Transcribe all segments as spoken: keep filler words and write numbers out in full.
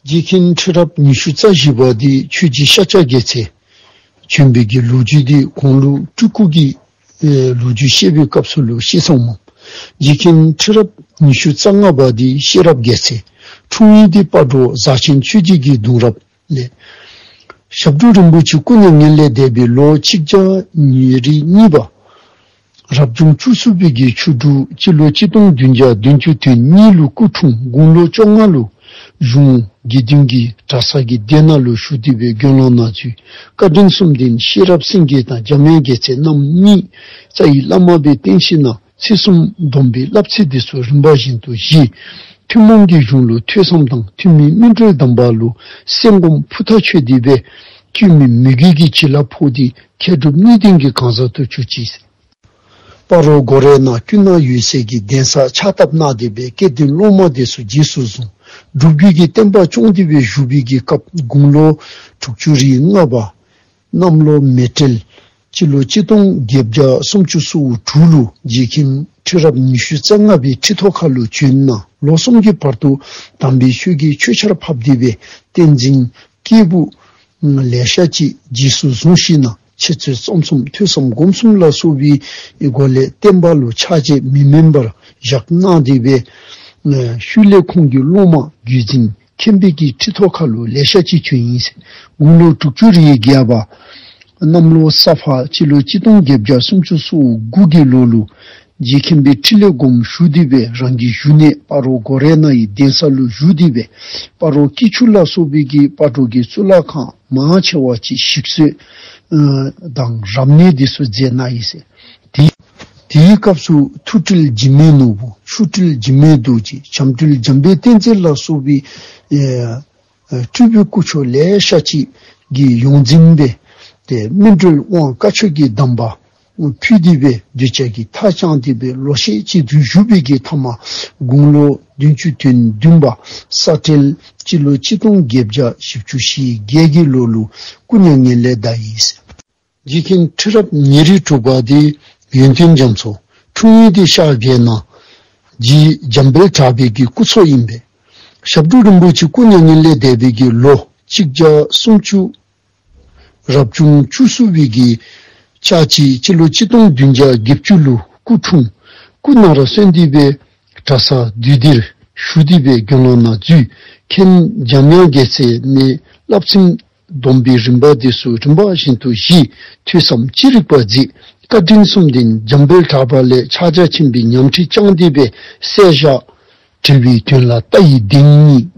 རྗེ་མཁན་ཁྲི་རབས་ཉི་ཤུ་རྩ་བཞི་པ་འདི་ཆོས་རྗེ་ཤཱཀྱ་རྒྱལ་མཚན་བྱོན་པའི་གི་ལོ་རྒྱུས་འདི་གོང་ལུ་སྤྲུལ་སྐུ་གི་ཨེ་ལོ་རྒྱུས་བཤད་པའི་སྐབས་སུ་ལུ་བཤད་ཚར་མས། རྗེ་མཁན་ཁྲི་རབས་ཉི་ཤུ་རྩ་ལྔ་པ་འདི་ཤེས་རབ་རྒྱལ་མཚན། འཁྲུངས་ཡུལ་འདི་སྤ་གྲོ་གཟའ་ཆེན་ཆོས་རྗེ་གི་གདུང་རབས་ལས། ཞབས་དྲུང་རིན་པོ་ཆེ་སྐུ་མྱ་ངན་ལས་འདས་པའི་ལོ་གཅིག་བརྒྱ་ཉེར་གཉིས་པ། རབ་བྱུང་བཅུ་གསུམ་པའི་གི་ཆུ་འབྲུག་སྤྱི་ལོ་གཅིག་སྟོང་བདུན་བརྒྱ་བདུན་ཅུ་དོན་གཉིས་ལུ་སྐུ་འཁྲུངས། དགུང་ལོ་བཅོ་ལྔ་ལུ་གཞུང་དགེ་འདུན་གྱི་གྲྭ་ཚང་གི་སྡེ་ནང་ལུ་བཞུགས་ཏེ་སྦེ་དགེ་སློང་ནང་འཛུལ། བཀའ་དྲིན་གསུམ་ལྡན་ཤེས་རབ་སེང་གེ་དང་འཇམ་དབྱངས་རྒྱལ་མཚན་རྣམ་གཉིས་རྩ་བའི་བླ་མ་སྦེ་བསྟེན་ཞིནམ་ལས་ཚེ་གསུམ་སྡོམ་པའི་བསླབ་ཚིགས་འདི་ཚུ་རིམ་པ་བཞིན་དུ་བཞེས། ཐུན་མོང་གི་གཞུང་ལུ་ཐོས་བསམ་དང་ཐུན་མིན་སྨིན་གྲོལ་གདམས་པ་ལུ་སེམས་ཁོང་ཕུ་ཐག་ཆོད་དེ་སྦེ་སྐྱོན་མེད་མོས་གུས་ཀྱི་བྱིན་རླབས་ཕོག་སྟེ་མཁས་གྲུབ་གཉིས་ལྡན་གྱི་གང་ཟག་ཏུ་གྱུར་ཅི། སྤ་རོ་སྒོ་རའི་ནང་ཀུན་ན་ཡོད་སའི་གི་གདན་ས་ཕྱག་བཏབ་གནང་སྟེ་སྦེ་སྐལ་ལྡན་སློབ་མ་འདི་ཚུ་རྗེས་སུ་བཟུང་། སྒྲུབ་བརྒྱུད་ཀྱི་བསྟན་པ་སྐྱོང་སྟེ་སྦེ་བཞུགས་པའི་གི་སྐབས་དགུང་ལོ་དྲུག་ཅུ་རེ་ལྔ་པ། གནམ་ལོ་མེ་སྤྲེལ། སྤྱི་ལོ་གཅིག་སྟོང་བརྒྱད་བརྒྱ་སུམ་ཅུ་སོ་དྲུག་ལུ་རྗེ་མཁན་ཁྲི་རབས་ཉི་ཤུ་རྩ་ལྔ་པའི་ཁྲི་ཐོག་ཁ་ལུ་བྱོན་གནང་། ལོ་གསུམ་གྱི་བར་དུ་དམ་པའི་ཆོས་ཀྱི་ཆོས་ཆར་ཕབ་སྟེ་སྦེ་བསྟན་འཛིན་སྐྱེས་བུ་ལེ་ཤ་ཅིག་རྗེས་སུ་བཟུང་ཞིནམ་ལས་འཆད་རྩོད་རྩོམ་གསུམ་ཐོས་བསམ་སྒོམ་གསུམ་ལ་སོགས་པའི་སྒོ་ལས་བསྟན་པ་ལུ་ཆགས་བཅས་མི་དམན་པར་བཞག་གནང་སྟེ་སྦེ་ཤུལ་ལས་ཁོང་གི་སློབ་མ་བརྒྱུད་འཛིན་མཁན་པོའི་གི་ཁྲི་ཐོག་ཁ་ལུ་ལེ་ཤ་ཅིག་བྱོན་ཡི་ཟེར། དགུང་ལོ་དྲུག་ཅུ་རེ་བརྒྱད་པ། གནམ་ལོ་ས་ཕག་སྤྱི་ལོ་གཅིག་སྟོང་བརྒྱད་བརྒྱ་སུམ་ཅུ་སོ་དགུ་གི་ལོ་ལུ་རྗེ་མཁན་པོའི་ཁྲི་ལས་དགོངས་ཞུ་སྟེ་སྦེ་རང་གི་བཞུགས་གནས་སྤ་རོ་སྒོ་རའི་ནང་གི་གདན་ས་ལུ་བཞུགས་ཏེ་སྦེ་སྤ་རོ་སྐྱིད་ཆུ་ལ་སོགས་པའི་གི་སྤ་གྲོ་གི་གཙུག་ལག་ཁང་མང་ཆེ་བ་ཅིག་ཞིག་གསོ་ཨ་དང་རབ་གནས་འདི་ཚུ་མཛད་གནང་ཡི་ཟེར། དེ་དེའི་སྐབས་སུ་ཐུགས་སྤྲུལ་འཇིགས་མེད་ནོར་བུ། ཆོ་འཕྲུལ་འཇིགས་མེད་རྡོ་རྗེ། བྱམས་སྤྲུལ་འཇམ་དཔལ་བསྟན་འཛིན་ལ་སོགས་པའི་ཨེ་ཨེ་སྤྲུལ་པའི་སྐུ་མཆོག་ལེ་ཤ་ཅིག་གི་ཡོངས་འཛིན་སྦེ་ཏེ་སྨིན་གྲོལ་དབང་བཀའ་ཆོས་ཀྱི་གདམས་པ་ཕུལ་ཏེ་སྦེ་གདུལ་བྱ་གི་མཐའ་བསྐྱངས་ཏེ་སྦེ་ལོ་ཤས་ཅིག་དུ་བཞུགས་པའི་གི་མཐའ་མ་དགུང་ལོ་བདུན་ཅུ་དོན་བདུན་པ་ས་སྤྲེལ་སྤྱི་ལོ་གཅིག་སྟོང་བརྒྱད་བརྒྱ་བཞི་བཅུ་ཞེ་བརྒྱད་ཀྱི་ལོ་ལུ་སྐུ་མྱ་ངན་ལས་འདས་ཡི་ཟེར། རྗེ་མཁན་ཁྲི་རབས་ཉེར་དྲུག་པ་འདི་ཡོན་ཏན་རྒྱ་མཚོ། འཁྲུངས་ཡུལ་འདི་ཤར་རྒྱལ་ན། རྗེ་འཇམ་དཔལ་གྲགས་པའི་གི་སྐུ་ཚབ་ཨིན་པས། ཞབས་དྲུང་རིན་པོ་ཆེ་སྐུ་མྱ་ངན་ལས་འདས་པའི་གི་ལོ་གཅིག་བརྒྱ་སུམ་ཅུ། རབ་བྱུང་བཅུ་གསུམ་པའི་གི་ལྕགས་བྱི་སྤྱི་ལོ་གཅིག་སྟོང་བདུན་བརྒྱ་བརྒྱད་ཅུ་ལུ་སྐུ་འཁྲུངས། སྐུ་ན་ར་གསོན་ཏེ་སྦེ་གྲྭ་ཚང་འདུས་སྡེར་བཞུགས་ཏེ་སྦེ་དགེ་སློང་ནང་འཛུལ། མཁན་འཇམ་དབྱངས་རྒྱལ་མཚན་ནས་བསླབ་ཚིགས་སྡོམ་པའི་རིམ་པ་འདི་ཚུ་རིམ་པ་བཞིན་དུ་བཞེས། ཐོས་བསམ་ཅི་རིགས་པ་མཛད། བཀའ་དྲིན་གསུམ་ལྡན་འཇམ་དཔལ་གྲགས་པ་ལས་ཕྱག་རྒྱ་ཆེན་པོའི་ཉམས་ཁྲིད་བསྐྱངས་ཏེ་སྦེ་བསལ་བཞག་དྲིལ་བུའི་དོན་ལ་ལྟ་བའི་གདེང་རྙེད།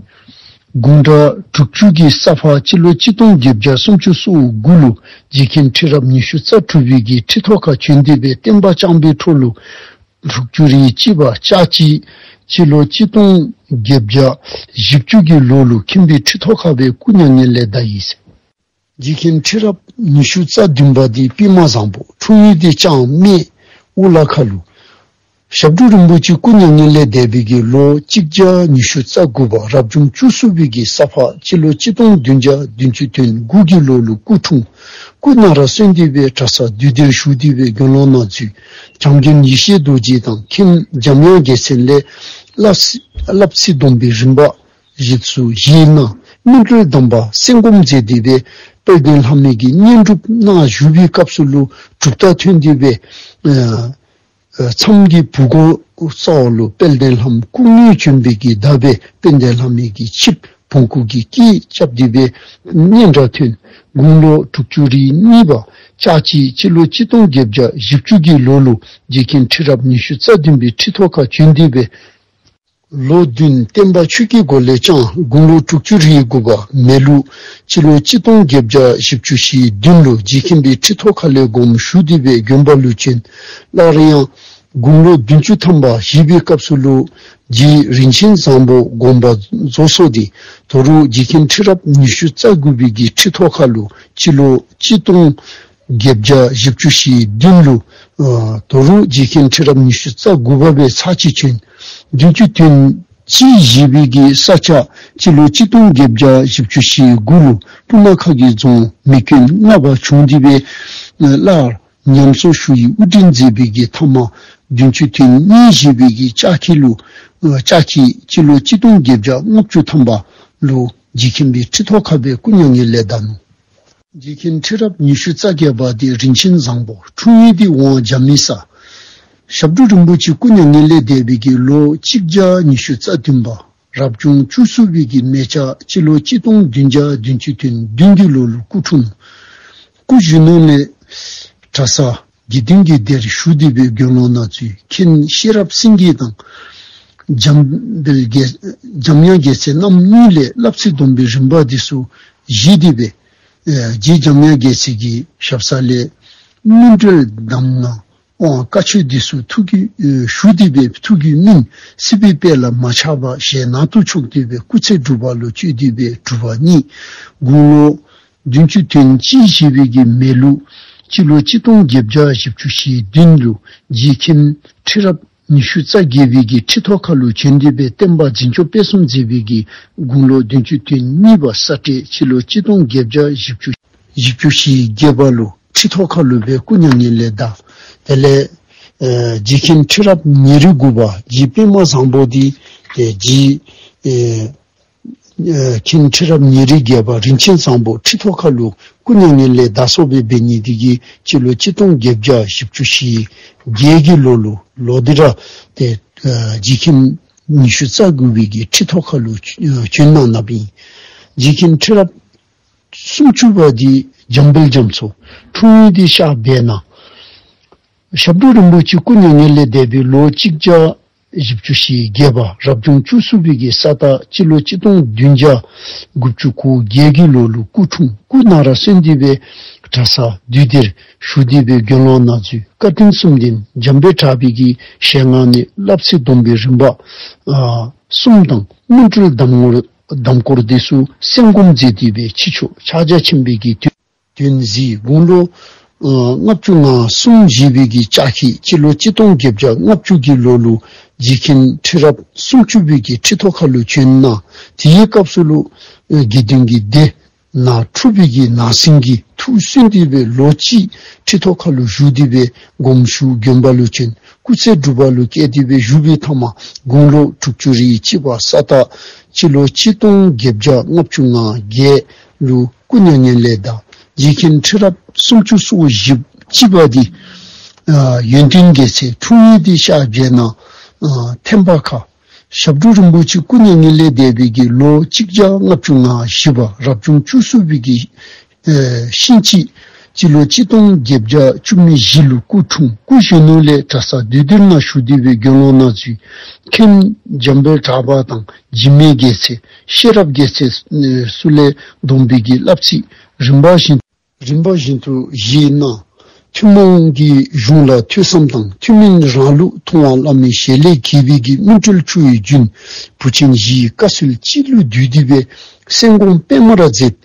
དགུང་གྲངས་དྲུག་ཅུ་གི་ས་ཕག་སྤྱི་ལོ་གཅིག་སྟོང་བརྒྱད་བརྒྱ་སུམ་ཅུ་སོ་དགུ་ལུ་རྗེ་མཁན་ཁྲི་རབས་ཉི་ཤུ་རྩ་དྲུག་པའི་གི་ཁྲི་ཐོག་ཁར་བྱོན་ཏེ་སྦེ་བསྟན་པ་བསྐྱངས་པའི་འཕྲོ་ལུ་དྲུག་ཅུ་རེ་གཅིག་པ་ལྕགས་བྱི་སྤྱི་ལོ་གཅིག་སྟོང་བརྒྱད་བརྒྱ་བཞི་བཅུ་གི་ལོ་ལུ་མཁན་པོའི་ཁྲི་ཐོག་ཁར་སྦེ་སྐུ་མྱ་ངན་ལས་འདས་ཡི་ཟེར། རྗེ་མཁན་ཁྲི་རབས་ཉི་ཤུ་རྩ་བདུན་པ་འདི་པདྨ་བཟང་པོ། འཁྲུངས་ཡུལ་འདི་ལྕང་སྨད་དབུ་ལ་ཁ་ལུ། ཞབས་དྲུང་རིན་པོ་ཆེ་སྐུ་མྱ་ངན་ལས་འདས་པའི་གི་ལོ་གཅིག་བརྒྱ་ཉི་ཤུ་རྩ་དགུ་པ་རབ་བྱུང་བཅུ་གསུམ་པའི་གི་ས་ཕག་སྤྱི་ལོ་གཅིག་སྟོང་བདུན་བརྒྱ་བདུན་ཅུ་དོན་དགུ་གི་ལོ་ལུ་སྐུ་འཁྲུངས། སྐུ་ན་ར་གསོན་ཏེ་སྦེ་གྲྭ་ཚང་འདུས་སྡེར་བཞུགས་ཏེ་སྦེ་དགེ་སློང་ནང་འཛུལ། བྱམས་མགོན་ཡེ་ཤེས་རྡོ་རྗེ་དང་མཁན་འཇམ་དབྱངས་རྒྱལ་མཚན་ལས་བསླབ་བསླབ་ཚིགས་སྡོམ་པའི་རིམ་པ་ཞིག་ཚུ་བཞེས་གནང་། སྨིན་གྲོལ་གདམས་པ་གསན་སྒོམ་མཛད་དེ་སྦེ་དཔལ་ལྡན་ལྷ་མོའི་གི་བསྙེན་སྒྲུབ་གནང་བཞུགས་པའི་སྐབས་སུ་ལུ་གྲུབ་རྟགས་ཐོན་ཏེ་སྦེ་ཨ་ཨ་མཚམས་ཀྱི་བུ་གོ་རྩ་བ་ལུ་དཔལ་ལྡན་ལྷ་མོ་སྐུ་དངོས་བྱོན་པའི་གི་བརྡ་སྦེ་དཔལ་ལྡན་ལྷ་མོའི་གི་ཆིབས་བོང་ཀུ་གི་སྐད་རྐྱབ་སྟེ་སྦེ་སྙན་གྲགས་ཐོན། དགུང་ལོ་དྲུག་ཅུ་རེ་གཉིས་པ་ལྕགས་བྱི་སྤྱི་ལོ་གཅིག་སྟོང་བརྒྱད་བརྒྱ་བཞི་བཅུ་གི་ལོ་ལུ་རྗེ་མཁན་ཁྲི་རབས་ཉི་ཤུ་རྩ་བདུན་པའི་ཁྲི་ཐོག་ཁར་བྱོན་ཏེ་སྦེ་ལོ་བདུན་བསྟན་པ་ཆོས་ཀྱི་སྒོ་ལས་བསྐྱངས། དགུང་ལོ་དྲུག་ཅུ་རེ་དགུ་པ་མེ་ལུག་སྤྱི་ལོ་གཅིག་སྟོང་བརྒྱད་བརྒྱ་བཞི་བཅུ་ཞེ་བདུན་ལུ་རྗེ་མཁན་པོའི་ཁྲི་ཐོག་ཁ་ལས་དགོངས་ཞུ་སྟེ་སྦེ་དགོན་པ་ལུ་བྱོན། སླར་ཡང་དགུང་ལོ་བདུན་ཅུ་ཐམ་པ་བཞེས་པའི་སྐབས་སུ་ལུ་རྗེ་རིན་ཆེན་བཟང་པོ་དགོངས་པ་རྫོགས་སོ་སྟེ་དོ་རུང་རྗེ་མཁན་ཁྲི་རབས་ཉི་ཤུ་རྩ་དགུ་པའི་གི་ཁྲི་ཐོག་ཁ་ལུ་སྤྱི་ལོ་གཅིག་སྟོང་བརྒྱད་བརྒྱ་བཞི་བཅུ་ཞེ་བདུན་ལུ་ཨ་དོ་རུང་རྗེ་མཁན་ཁྲི་རབས་ཉི་ཤུ་རྩ་དགུ་པ་སྦེ་ཚར་གཅིག་བྱོན། བདུན་ཅུ་དོན་གཅིག་བཞེས་པའི་གི་ས་བྱ་སྤྱི་ལོ་གཅིག་སྟོང་བརྒྱད་བརྒྱ་བཞི་བཅུ་ཞེ་དགུ་ལུ་སྤུ་ན་ཁ་གི་རྫོང་མེ་སྐྱོན་ལྔ་པ་བྱུང་སྟེ་སྦེ་སླར་ཉམས་གསོ་ཞུ་ཡི་དབུ་འབྱེད་མཛད་པའི་གི་མཐའ་མ་བདུན་ཅུ་དོན་གཉིས་བཞེས་པའི་གི་ལྕགས་བྱི་ལུ་ལྕགས་བྱི་སྤྱི་ལོ་གཅིག་སྟོང་བརྒྱད་བརྒྱ་ལྔ་བཅུ་ཐམ་པ་ལུ་ རྗེ་མཁན་པོའི་ཁྲི་ཐོག་ཁ་སྦེ་སྐུ་མྱ་ངན་ལས་འདས་ནུག། རྗེ་མཁན་ཁྲི་རབས་ཉི་ཤུ་རྩ་བརྒྱད་པ་འདི་རིན་ཆེན་བཟང་པོ་འཁྲུངས་ཡུལ་འདི་ཝང་འཇམ་མི་ས། ཞབས་དྲུང་རིན་པོ་ཆེ་སྐུ་མྱ་ངན་ལས་འདས་པའི་གི་ལོ་གཅིག་བརྒྱ་ཉི་ཤུ་རྩ་བདུན་པ་རབ་བྱུང་བཅུ་གསུམ་པའི་གི་མེ་བྱ་སྤྱི་ལོ་གཅིག་སྟོང་བདུན་བརྒྱ་བདུན་ཅུ་དོན་བདུན་གྱི་ལོ་ལུ་སྐུ་འཁྲུངས། སྐུ་གཞོན་ནུ་ལས་གྲྭ་ས་དགེ་འདུན་གྱི་སྡེར་ཞུགས་ཏེ་སྦེ་དགེ་སློང་ནང་འཛུལ། མཁན་ཤེས་རབ་སེང་གེ་དང་འཇམ་དཔལ་རྒྱལ་འཇམ་དབྱངས་རྒྱལ་མཚན་རྣམ་གཉིས་ལས་བསླབ་ཚིགས་སྡོམ་པའི་རིམ་པ་འདི་ཚུ་བཞེས་ཏེ་སྦེ་ཨེ་རྗེ་འཇམ་དབྱངས་རྒྱལ་མཚན་གྱི་ཞབས་ས་ལས་སྨིན་གྲོལ་གདམས་ངག་དབང་བཀའ་ཆོས་འདི་ཚུ་ཐུགས་ཀྱི་ཨེ་ཞུགས་ཏེ་སྦེ་ཐུགས་ཀྱི་སྨིན་སྲིད་པའི་དཔལ་ལ་མ་ཆགས་པ་ཞལ་ནང་དུ་ཕྱོགས་ཏེ་སྦེ་སྐུ་ཚེ་སྒྲུབ་པ་ལུ་སྤྱོད་དེ་སྦེ་གྲུབ་པ་བརྙེས། དགུང་ལོ་བདུན་ཅུ་དོན་གཅིག་བཞེས་པའི་གི་མེ་ལུག་སྤྱི་ལོ་གཅིག་སྟོང་བརྒྱད་བརྒྱ་བཞི་བཅུ་ཞེ་བདུན་ལུ་རྗེ་མཁན་ཁྲི་རབས་ཉི་ཤུ་རྩ་བརྒྱད་པའི་གི་ཁྲི་ཐོག་ཁ་ལུ་བྱོན་ཏེ་སྦེ་བསྟན་པ་འཛིན་སྐྱོང་སྤེལ་གསུམ་མཛད་པའི་གི་དགུང་ལོ་བདུན་ཅུ་དོན་གཉིས་པ་ས་སྤྲེལ་སྤྱི་ལོ་གཅིག་སྟོང་བརྒྱད་བརྒྱ་བཞི་བཅུ་བཞི་བཅུ་ཞེ་བརྒྱད་པ་ལུ་ཁྲི་ཐོག་ཁ་ལུ་སྦེ་སྐུ་མྱ་ངན་ལས་འདས། དེ་ལས་ཨེ་རྗེ་མཁན་ཁྲི་རབས་ཉེར་དགུ་པ་རྗེ་པདྨ་བཟང་པོ་འདི་ཏེ་རྗེ་ཨེ་ཨེ་མཁན་ཁྲི་རབས་ཉེར་བརྒྱད་པ་རིན་ཆེན་བཟང་པོ་ཁྲི་ཐོག་ཁ་ལུ་སྐུ་མྱ་ངན་ལས་འདས་སོང་བའི་འབད་ནི་འདི་གིས་སྤྱི་ལོ་གཅིག་སྟོང་བརྒྱད་བརྒྱ་བཞི་བཅུ་ཞེ་བརྒྱད་ཀྱི་ལོ་ལུ་ལོག་སྟེ་ར་ཏེ་ཨེ་རྗེ་མཁན་ཉི་ཤུ་རྩ་དགུ་པའི་གི་ཁྲི་ཐོག་ཁ་ལུ་ཨེ་བྱོན་གནང་གནངམ་ཨིན། རྗེ་མཁན་ཁྲི་རབས་སུམ་ཅུ་པ་འདི་འཇམ་དཔལ་རྒྱ་མཚོ། འཁྲུངས་ཡུལ་འདི་ཤར་སྦས་ན། ཞབས་དྲུང་རིན་པོ་ཆེ་སྐུ་མྱ་ངན་ལས་འདས་པའི་ལོ་གཅིག་བརྒྱ་བཞི་བཅུ་ཞེ་བརྒྱད་པ་རབ་བྱུང་བཅུ་གསུམ་པའི་གི་ས་སྟག་སྤྱི་ལོ་གཅིག་སྟོང་བདུན་བརྒྱ་དགུ་བཅུ་གོ་བརྒྱད་ཀྱི་ལོ་ལུ་སྐུ་འཁྲུངས། སྐུ་ན་ར་གསོན་ཏེ་སྦེ་གྲྭ་ས་འདུས་སྡེར་ཞུགས་ཏེ་སྦེ་དགེ་སློང་ནང་འཛུལ། བཀའ་དྲིན་གསུམ་ལྡན་འཇམ་དཔལ་གྲགས་པའི་གི་ཞལ་སྔ་ནས་བསླབ་ཚིགས་སྡོམ་པའི་རིམ་པ་ཨ་གསུམ་དང་སྨིན་གྲོལ་གདམས་ངག་གདམས་སྐོར་འདི་ཚུ་གསན་སྒོམ་མཛད་དེ་སྦེ་ཕྱི་ཕྱོགས་ཕྱག་རྒྱ་ཆེན་པོའི་གི་དོན་དོན་གཟིགས། དགུང་ལོ་ཨ་ལྔ་བཅུ་ང་གསུམ་བཞེས་པའི་གི་ལྕགས་ཁྱི་སྤྱི་ལོ་གཅིག་སྟོང་བརྒྱད་བརྒྱ་ལྔ་བཅུ་གི་ལོ་ལུ་རྗེ་མཁན་ཁྲི་རབས་སུམ་ཅུ་པའི་གི་ཁྲི་ཐོག་ཁ་ལུ་བྱོན་གནང་། དེའི་སྐབས་སུ་ལུ་ཨ་དགེ་འདུན་གྱི་སྡེ་ནང་འཁྲུགས་པའི་གི་ནང་ཟིང་གིས་ཐུགས་སུན་ཏེ་སྦེ་ལོ་གཅིག་ཁྲི་ཐོག་ཁ་ལུ་བཞུགས་ཏེ་སྦེ་དགོངས་ཞུ་དགོན་པ་ལུ་བྱོན། སྐུ་ཚེ་སྒྲུབ་པ་ལུ་བསྐྱལ་ཏེ་སྦེ་བཞུགས་པའི་མཐའ་མ་དགུང་ལོ་དྲུག་ཅུ་རེ་གཅིག་པ་ས་སྟག་སྤྱི་ལོ་གཅིག་སྟོང་བརྒྱད་བརྒྱ་ལྔ་བཅུ་ང་བརྒྱད་ལུ་སྐུ་མྱ་ངན་ལས་འདས། རྗེ་མཁན་ཁྲི་རབས་སུམ་ཅུ་སོ་བཞི་བཅུ་པ་འདི་ཨ་ཡོན་ཏན་རྒྱལ་མཚན། འཁྲུངས་ཡུལ་འདི་ཤར་སྦས་ན། ཨ་ཐེམ་པ་ཁ། ཞབས་དྲུང་རིན་པོ་ཆེ་སྐུ་མྱ་ངན་ལས་འདས་པའི་གི་ལོ་གཅིག་བརྒྱ་ལྔ་བཅུ་ང་བཞི་པ་རབ་བྱུང་བཅུ་གསུམ་པའི་གི་ཨེ་ཤིང་བྱི་སྤྱི་ལོ་གཅིག་སྟོང་བརྒྱད་བརྒྱ་བཅུ་མེད་བཞི་ལུ་སྐུ་འཁྲུངས། སྐུ་གཞོན་ནུ་ལས་གྲྭ་ས་འདུས་སྡེར་ནང་ཞུགས་ཏེ་སྦེ་དགེ་སློང་ནང་འཛུལ། མཁན་འཇམ་དཔལ་གྲགས་པ་དང་འཇིགས་མེད་རྒྱལ་མཚན་ཤེས་རབ་རྒྱལ་མཚན་ཚུ་ལས་སྡོམ་པའི་གི་བསླབ་ཚིགས་རིམ་པ་བཞིན་རིམ་པ་བཞིན་དུ་བཞེས་གནང་། ཐུན་མོང་གི་གཞུང་ལ་ཐོས་བསམ་དང་ཐུན་མིན་རང་ལུགས་མཐོང་བ་བླ་མའི་ཞལ་ལས་གྱེས་པའི་གི་སྨིན་གྲོལ་ཆུ་ཡི་རྒྱུན་བུ་ཆེན་བཞིའི་བཀའ་སྲོལ་གཅིག་ལུ་བསྡུས་ཏེ་སྦེ་གསན་སྒོམ་སྤེལ་མར་མཛད།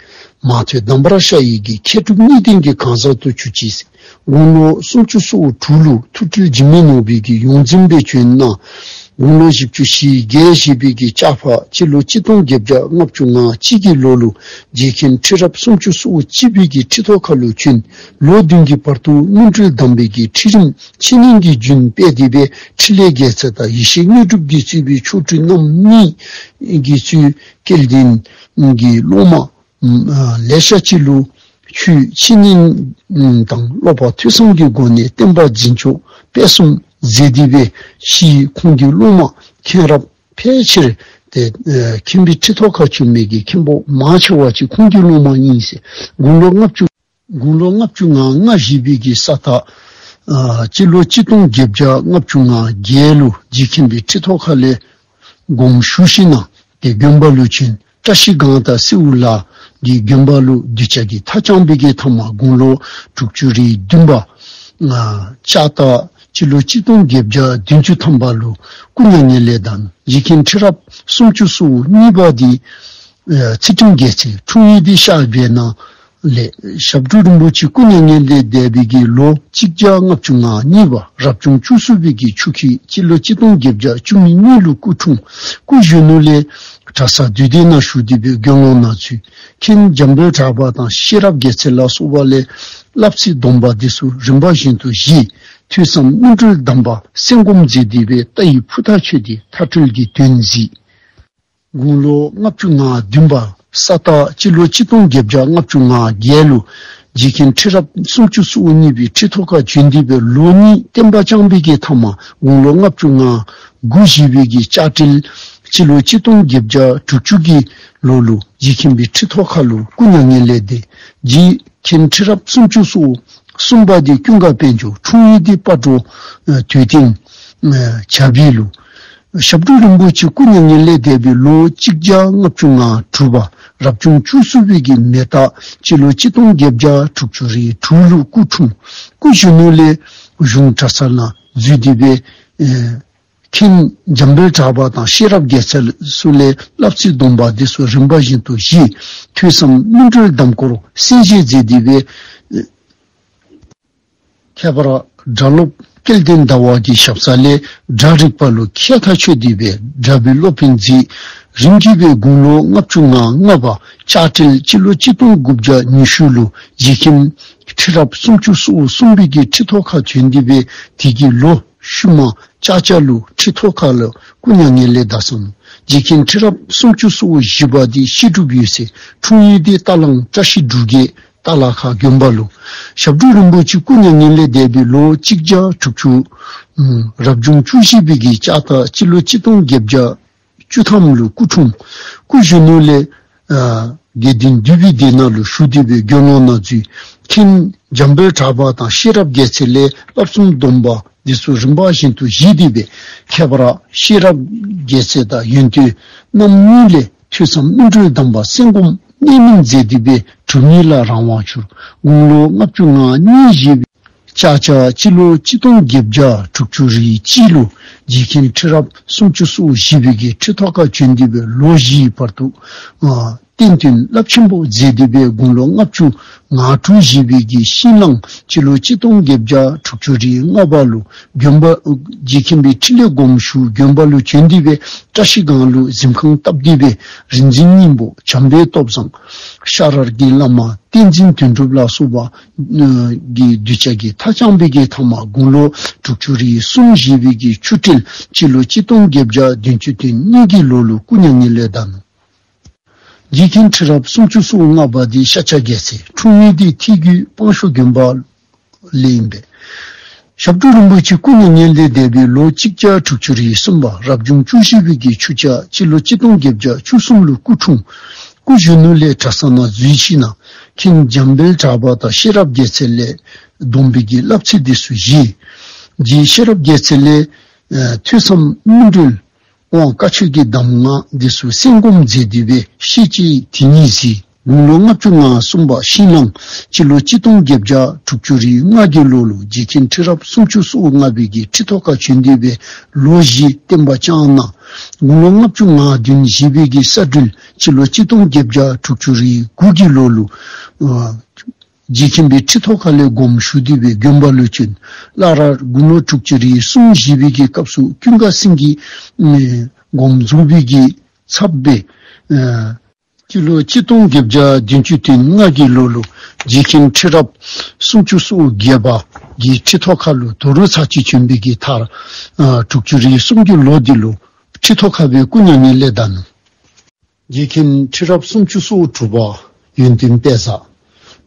མ་ཐོས་གདམས་པར་ཤར་ཡི་གི་མཁས་གྲུབ་གཉིས་ལྡན་གྱི་གང་ཟག་ཏུ་གྱུར་ཅི། དགུང་ལོ་སུམ་ཅུ་སོ་དྲུག་ལུ་ཐུགས་སྤྲུལ་འཇིགས་མེད་ནོར་བུའི་གི་ཡོངས་འཛིན་སྦེ་བྱོན་གནང་། དགུང་ལོ་བཞི་བཅུ་ཞེ་བརྒྱད་བཞེས་པའི་གི་ལྕགས་ཕག་སྤྱི་ལོ་གཅིག་སྟོང་བརྒྱད་བརྒྱ་ལྔ་བཅུ་ང་གཅིག་གི་ལོ་ལུ་རྗེ་མཁན་ཁྲི་རབས་སུམ་ཅུ་སོ་གཅིག་པའི་གི་ཁྲི་ཐོག་ཁ་ལུ་བྱོན། ལོ་བདུན་གྱི་བར་དུ་སྨིན་གྲོལ་གདམས་པའི་གི་ཁྲིད་རིམ་འཆད་ཉན་གྱི་རྒྱུན་སྤེལ་ཏེ་སྦེ་འཕྲིན་ལས་རྒྱལ་མཚན་དང་ཡེ་ཤེས་དངོས་གྲུབ་ཀྱིས་གཙོས་པའི་མཆོག་སྤྲུལ་རྣམ་གཉིས་ཀྱིས་གཙོས་སྐལ་ལྡན་གྱི་སློབ་མ་ཨ་ལེ་ཤ་ཅིག་ལུ་ཆོས་འཆད་ཉན་དང་སློབ་པ་ཐོས་བསམ་གྱི་སྒོ་ནས་བསྟན་པ་འཛིན་སྐྱོང་སྤེལ་གསུམ་མཛད་དེ་སྦེ་ཤི། ཁོང་གི་སློབ་མ་མཁན་རབས་ཕལ་ཆེར་ཏེ་ཨ་མཁན་པོའི་ཁྲི་ཐོག་ཁར་བྱོན་མི་གི་མཁན་པོ་མང་ཆེ་བ་ཅིག་ཁོང་གི་སློབ་མ་ཨིན་ཟེར། དགུང་ལོ་ལྔ་བཅུ་དགུང་ལོ་ལྔ་བཅུ་ང་ལྔ་བཞེས་པའི་གི་ས་སྟག་ཨ་སྤྱི་ལོ་གཅིག་སྟོང་བརྒྱད་བརྒྱ་ལྔ་བཅུ་ང་བརྒྱད་ལུ་རྗེ་མཁན་པོའི་ཁྲི་ཐོག་ཁ་ལས་དགོངས་ཞུ་ཞིནམ་ལས་ཏེ་དགོན་པ་ལུ་བྱོན། བཀྲ་ཤིས་སྒང་དང་སེའུ་ལ་གི་དགོན་པ་ལུ་གདུལ་བྱ་གི་མཐའ་བསྐྱངས་པའི་གི་མཐའ་མ་དགུང་ལོ་དྲུག་ཅུ་རེ་བདུན་པ་ཨ་ལྕགས་སྟག་སྤྱི་ལོ་གཅིག་སྟོང་བརྒྱད་བརྒྱ་བདུན་ཅུ་ཐམ་པ་ལུ་སྐུ་མྱ་ངན་ལས་འདས། རྗེ་མཁན་ཁྲི་རབས་སུམ་ཅུ་སོ་གཉིས་པ་འདི་ཨ་ཚུལ་ཁྲིམས་རྒྱལ་མཚན། འཁྲུངས་ཡུལ་འདི་ཤར་སྦས་ན་ལས། ཞབས་དྲུང་རིན་པོ་ཆེ་སྐུ་མྱ་ངན་ལས་འདས་པའི་གི་ལོ་གཅིག་བརྒྱ་ལྔ་བཅུ་ང་གཉིས་པ་རབ་བྱུང་བཅུ་གསུམ་པའི་གི་ཆུ་ཁྱི་སྤྱི་ལོ་གཅིག་སྟོང་བརྒྱད་བརྒྱ་བཅུ་མེད་གཉིས་ལུ་སྐུ་འཁྲུངས། སྐུ་གཞོན་ནུ་ལས་གྲྭ་ས་འདུས་སྡེ་ནང་ཞུགས་ཏེ་སྦེ་དགེ་སློང་ནང་ཚུད། མཁན་འཇམ་དཔལ་གྲགས་པ་དང་ཤེས་རབ་རྒྱལ་མཚན་ལ་སོགས་པ་ལས་བསླབ་ཚིགས་སྡོམ་པ་འདི་ཚུ་རིམ་པ་བཞིན་དུ་བཞེས། ཐོས་བསམ་སྨིན་གྲོལ་གདམས་པ་གསན་སྒོམ་མཛད་དེ་སྦེ་རྟ་ཡི་ཕུ་ཐག་ཆོད་དེ་མཐའ་གྲོལ་གྱི་དོན་གཟིགས། དགུང་ལོ་ལྔ་བཅུ་ང་བདུན་པ་ ས་སྟག་སྤྱི་ལོ་གཅིག་སྟོང་བརྒྱད་བརྒྱ་ལྔ་བཅུ་ང་བརྒྱད་ལུ་རྗེ་མཁན་ཁྲི་རབས་སུམ་ཅུ་སོ་གཉིས་པའི་ཁྲི་ཐོག་ཁར་བྱོན་ཏེ་སྦེ་ལོ་གཉིས་བསྟན་པ་བསྐྱངས་པའི་གི་མཐའ་མར་དགུང་ལོ་ལྔ་བཅུ་ང་དགུ་བཞེས་པའི་གི་ལྕགས་སྤྲེལ་སྤྱི་ལོ་གཅིག་སྟོང་བརྒྱད་བརྒྱ་དྲུག་ཅུ་གི་ལོ་ལུ་རྗེ་མཁན་པོའི་ཁྲི་ཐོག་ཁ་ལུ་སྐུ་མྱ་ངན་ལས་འདས། རྗེ་མཁན་ཁྲི་རབས་སུམ་ཅུ་སོ་གསུམ་པ་འདི་ཀུན་དགའ་དཔལ་འབྱོར། འཁྲུངས་ཡུལ་འདི་སྤ་གྲོ་ཨ་དུས་སྟེང་ཨ་བྱ་བིལ་ལུ། ཞབས་དྲུང་རིན་པོ་ཆེ་སྐུ་མྱ་ངན་ལས་འདས་པའི་ལོ་གཅིག་བརྒྱ་ལྔ་བཅུ་ང་དྲུག་པ་རབ་བྱུང་བཅུ་གསུམ་པའི་གི་མེ་སྟག་སྤྱི་ལོ་གཅིག་སྟོང་བརྒྱད་བརྒྱ་དྲུག་ཅུ་རེ་དྲུག་ལུ་སྐུ་འཁྲུངས། སྐུ་གཞོན་ནུ་ལས་གཞུང་གྲྭ་ཚང་ནང་འཛུལ་ཏེ་སྦེ་ཨེ་མཁན་འཇམ་དཔལ་གྲགས་པ་དང་ཤེས་རབ་རྒྱལ་མཚན་སོགས་ལས་བསླབ་ཚིགས་སྡོམ་པ་འདི་ཚུ་རིམ་པ་བཞིན་དུ་བཞེས། ཐོས་བསམ་སྨིན་གྲོལ་གདམས་སྐོར་གསན་བཞེས་མཛད་དེ་སྦེ་ཨེ་ཁྱད་པར་སྒྲ་སློབ་སྐལ་ལྡན་ཟླ་བ་གི་ཞབས་ས་ལས་སྒྲ་རིག་པ་ལུ་མཁས་མཐའ་ཆོད་དེ་སྦེ་སྒྲ་པའི་སློབ་དཔོན་མཛད། རིམ་གྱིས་སྦེ་དགུང་ལོ་ལྔ་བཅུ་ང་ལྔ་པ་ལྕགས་སྤྲེལ་སྤྱི་ལོ་གཅིག་སྟོང་དགུ་བརྒྱ་ཉི་ཤུ་ལུ་རྗེ་མཁན་ཁྲི་རབས་སུམ་ཅུ་སོ་གསུམ་པའི་གི་ཁྲི་ཐོག་ཁར་བྱོན་ཏེ་སྦེ་དེ་གི་ལོ་ཤུལ་མ་ལྕགས་བྱ་ལུ་ཁྲི་ཐོག་ཁ་ལུ་སྐུ་མྱ་ངན་ལས་འདས་སོང་། རྗེ་མཁན་ཁྲི་རབས་སུམ་ཅུ་སོ་བཞི་པ་འདི་བཤད་སྒྲུབ་འོད་གསལ། འཁྲུངས་ཡུལ་འདི་རྟ་གླང་བཀྲ་ཤིས་འབྲུག་རྒྱལ་རྟ་ལ་ཁ་དགོན་པ་ལུ། ཞབས་དྲུང་རིན་པོ་ཆེ་སྐུ་མྱ་ངན་ལས་འདས་པའི་ལོ་གཅིག་བརྒྱ་དྲུག་ཅུ་ཨམ་རབ་བྱུང་བཅུ་བཞི་པའི་གི་ལྕགས་སྟག་སྤྱི་ལོ་གཅིག་སྟོང་བརྒྱད་བརྒྱ་བཅུ་ཐམ་ལུ་སྐུ་འཁྲུངས། སྐུ་གཞོན་ནུ་ལས་ཨ་དགེ་ལྡན་འདུས་པའི་སྡེ་ནང་ལུ་ཞུགས་ཏེ་སྦེ་དགེ་སློང་ནང་འཛུལ། མཁན་འཇམ་དཔལ་གྲགས་པ་དང་ཤེས་རབ་རྒྱལ་མཚན་ལས་བསླབ་གསུམ་སྡོམ་པ་འདི་ཚུ་རིམ་པ་བཞིན་དུ་བཞེས་ཏེ་སྦེ་ཁྱད་པར་ཤེས་རབ་རྒྱལ་མཚན་དང་ཡོན་ཏན་རྣམ་གཉིས་ལས་ཐོས་བསམ་སྨིན་གྲོལ་གདམས་པ་གསན་སྒོམ་གནད་སྨིན་མཛད་དེ་སྦེ་གྲུབ་བརྙེས་ལ་རང་དབང་གྱུར། དགུང་ལོ་ལྔ་བཅུ་ང་གཉིས་བཞེས་པའི་ལྕགས་བྱ་སྤྱི་ལོ་གཅིག་སྟོང་བརྒྱད་བརྒྱ་དྲུག་ཅུ་རེ་གཅིག་ལུ་རྗེ་མཁན་ཁྲི་རབས་སུམ་ཅུ་སོ་བཞི་པའི་གི་ཁྲི་ཐོག་ཁར་བྱོན་ཏེ་སྦེ་ལོ་བཞིའི་བར་དུ་ཨ་བསྟན་དོན་རླབས་ཆེན་པོ་མཛད་དེ་སྦེ་དགུང་ལོ་ལྔ་བཅུ་ང་དྲུག་བཞེས་པའི་གི་ཤིང་གླང་སྤྱི་ལོ་གཅིག་སྟོང་བརྒྱད་བརྒྱ་དྲུག་ཅུ་རེ་ལྔ་པ་ལུ་དགོན་པ་རྗེ་མཁན་པོའི་ཁྲི་ལས་དགོངས་ཞུ་དགོན་པ་ལུ་བྱོན་ཏེ་སྦེ་བཀྲ་ཤིས་སྒང་ལུ་གཟིམ་ཁང་བཏབ་སྟེ་སྦེ་རིག་འཛིན་སྙིང་པོ་བྱམས་པའི་སྟོབས་བཟང་ཤ་ར་གི་བླ་མ་བསྟན་འཛིན་དོན་གྲུབ་ལ་སོགས་པ་གི་གདུལ་བྱ་གི་མཐའ་བསྐྱངས་པའི་གི་མཐའ་མར་དགུང་ལོ་དྲུག་ཅུ་རེ་གསུམ་བཞེས་པའི་གི་ཆུ་སྤྲེལ་སྤྱི་ལོ་གཅིག་སྟོང་བརྒྱད་བརྒྱ་བདུན་ཅུ་དོན་གཉིས་ཀྱི་ལོ་ལུ་སྐུ་མྱ་ངན་ལས་འདས་ནུག། རྗེ་མཁན་ཁྲི་རབས་སུམ་ཅུ་སོ་ལྔ་པ་འདི་ཤཱཀྱ་རྒྱལ་མཚན། འཁྲུངས་ཡུལ་འདི་ཐེད་རྒུད་སྤང་ཤོ་དགོན་པ་ལས་ཨིན་པས། ཞབས་དྲུང་རིན་པོ་ཆེ་སྐུ་མྱ་ངན་ལས་འདས་པའི་ལོ་གཅིག་བརྒྱ་དྲུག་ཅུ་རེ་གསུམ་པ་རབ་བྱུང་བཅུ་བཞི་པའི་གི་ཆུ་བྱ་སྤྱི་ལོ་གཅིག་སྟོང་བརྒྱད་བརྒྱ་བཅུ་གསུམ་ལུ་སྐུ་འཁྲུངས། སྐུ་གཞོན་ནུ་ལས་གྲྭ་ས་ནང་འཛུལ་ཞིནམ་ལས་མཁན་འཇམ་དཔལ་གྲགས་པ་དང་ཤེས་རབ་རྒྱལ་མཚན་ལས་སྡོམ་པའི་གི་བསླབ་ཚིགས་འདི་ཚུ་བཞེས། རྗེ་ཤེས་རབ་རྒྱལ་མཚན་ལས་ཨ་ཐོས་བསམ་སྨིན་གྲོལ་དབང་བཀའ་ཆོས་ཀྱི་གདམས་ངག་འདི་ཚུ་གསན་སྒོམ་མཛད་དེ་སྦེ་ཤེས་བྱའི་དེ་ཉིད་གཟིགས། དགུང་ལོ་ལྔ་བཅུ་ང་གསུམ་པ་ཤིང་གླང་སྤྱི་ལོ་གཅིག་སྟོང་བརྒྱད་བརྒྱ་དྲུག་ཅུ་རེ་ལྔ་གི་ལོ་ལུ་རྗེ་མཁན་ཁྲི་རབས་སུམ་ཅུ་སོ་ལྔ་པའི་གི་ཁྲི་ཐོག་ཁར་བྱོན་ཏེ་སྦེ་ལོ་བཞི་བསྟན་པ་བསྐྱངས་གནང་། དགུང་ལོ་ལྔ་བཅུ་ང་བདུན་བཞེས་པའི་གི་ས་སྦྲུལ་སྤྱི་ལོ་གཅིག་སྟོང་བརྒྱད་བརྒྱ་དྲུག་ཅུ་རེ་དགུ་གི་ལོ་ལུ་ཨ་རྗེ་མཁན་པོའི་ཁྲི་ཐོག་ཁ་ལས་དགོངས་ཞུ་སྟེ་སྦེ་དགོན་པ་ལུ་བྱོན། སླར་དགུང་ལོ་དྲུག་ཅུ་རེ་གསུམ་བཞེས་པའི་གི་སྐབས་སུ་ཀུན་དགའ་སེང་གེ་ཨེ་དགོངས་རྫོགས་པའི་གི་ཚབ་སྦེ་ཨེ་སྤྱི་ལོ་གཅིག་སྟོང་བརྒྱད་བརྒྱ་བདུན་ཅུ་དོན་ལྔ་གི་ལོ་ལུ་རྗེ་མཁན་ཁྲི་རབས་སུམ་ཅུ་སོ་བརྒྱད་པ་གི་ཁྲི་ཐོག་ཁ་ལུ་དོ་རུང་ཚར་གཅིག་བྱོན་པའི་གི་མཐར་ཨ་དྲུག་ཅུ་རེ་གསུམ་གྱི་ལོ་འདི་ལུ་ཁྲི་ཐོག་ཁ་སྦེ་སྐུ་མྱ་ངན་ལས་འདས་ནུག། རྗེ་མཁན་ཁྲི་རབས་སུམ་ཅུ་སོ་དྲུག་པ་ཡོན་ཏན་དཔལ་བཟང་།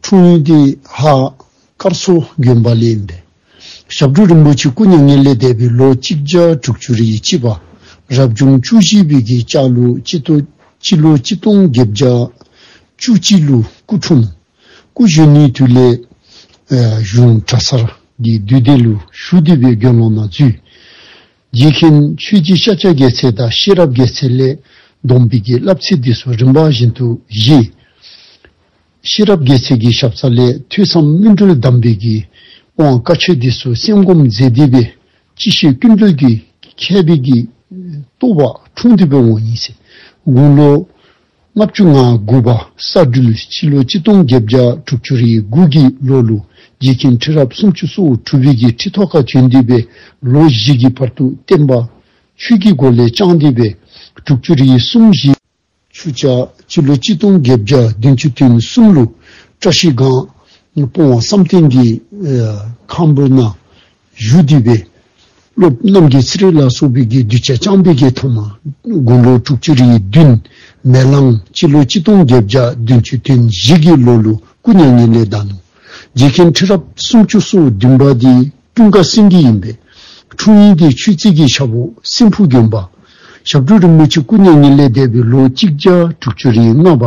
འཁྲུངས་ཡུལ་འདི་ཧཱ་དཀར་མཚོ་དགོན་པ་ལས་ཨིན་པས། ཞབས་དྲུང་རིན་པོ་ཆེ་སྐུ་མྱ་ངན་ལས་འདས་པའི་ལོ་གཅིག་བརྒྱ་དྲུག་ཅུ་རེ་གཅིག་པ་རབ་བྱུང་བཅུ་བཞི་པའི་གི་ལྕགས་ལུག་སྤྱི་ལོ་སྤྱི་ལོ་གཅིག་སྟོང་བརྒྱད་བརྒྱ་བཅུ་གཅིག་ལུ་སྐུ་འཁྲུངས། སྐུ་གཞོན་ནུའི་དུས་ལས་ཨེ་གཞུང་གྲྭ་ཚང་གི་འདུས་སྡེ་ལུ་ཞུགས་ཏེ་སྦེ་དགེ་སློང་ནང་འཛུལ། རྗེ་མཁན་ཆོས་རྗེ་ཤཱཀྱ་རྒྱལ་མཚན་དང་ཤེས་རབ་རྒྱལ་མཚན་ལས་སྡོམ་པའི་གི་བསླབ་ཚིགས་འདི་ཚུ་རིམ་པ་བཞིན་དུ་བཞེས། ཤེས་རབ་རྒྱལ་མཚན་གྱི་ཞབས་ས་ལས་ཐོས་བསམ་སྨིན་གྲོལ་གདམས་པའི་གི་དབང་བཀའ་ཆོས་འདི་ཚུ་གསན་སྒོམ་མཛད་དེ་སྦེ་ཅི་ཤེས་ཀུན་གྲོལ་གྱི་མཁས་པའི་གི་རྟོགས་པ་འཁྲུངས་ཏེ་སྦེ་འོང་ཡི་ཟེར། དགུང་ལོ་ལྔ་བཅུ་ང་དགུ་པ་ས་སྦྲུལ་སྤྱི་ལོ་གཅིག་སྟོང་བརྒྱད་བརྒྱ་དྲུག་ཅུ་རེ་དགུ་གི་ལོ་ལུ་རྗེ་མཁན་ཁྲི་རབས་སུམ་ཅུ་སོ་དྲུག་པའི་གི་ཁྲི་ཐོག་ཁར་བྱོན་ཏེ་སྦེ་ལོ་བཞི་གི་བར་དུ་བསྟན་པ་ཆོས་ཀྱི་སྒོ་ལས་བསྐྱངས་ཏེ་སྦེ་དྲུག་ཅུ་རེ་གསུམ་བཞེས། ཆུ་བྱ་སྤྱི་ལོ་གཅིག་སྟོང་བརྒྱད་བརྒྱ་བདུན་ཅུ་དོན་གསུམ་ལུ་བཀྲ་ཤིས་སྒང་སྤོང་བ་བསམ་གཏན་གྱི་ཨེ་ཁང་བུ་ནང་བཞུགས་ཏེ་སྦེ་སློབ་རྣམ་རྒྱལ་ཚེ་རིང་ལ་སོགས་པའི་གི་གདུལ་བྱ་བསྐྱངས་པའི་གི་ཐོག་མར་དགུང་ལོ་དྲུག་ཅུ་རེ་བདུན་ མེ་གླང་སྤྱི་ལོ་གཅིག་སྟོང་བརྒྱད་བརྒྱ་བདུན་ཅུ་དོན་བཞི་གི་ལོ་ལུ་སྐུ་མྱ་ངན་ལས་འདས་ནུག། རྗེ་མཁན་ཁྲི་རབས་སུམ་ཅུ་སོ་བདུན་པ་འདི་ཀྲུང་དགའ་སེང་གེ་ཨིན་པས། འཁྲུངས་ཡུལ་འདི་ཆོས་རྩེ་གི་ཤ་བོ་སྲིན་ཕུ་དགོན་པ། ཞབས་དྲུང་རིན་པོ་ཆེ་སྐུ་མྱ་ངན་ལས་འདས་པའི་ལོ་གཅིག་བརྒྱ་དྲུག་ཅུ་རེ་ལྔ་པ་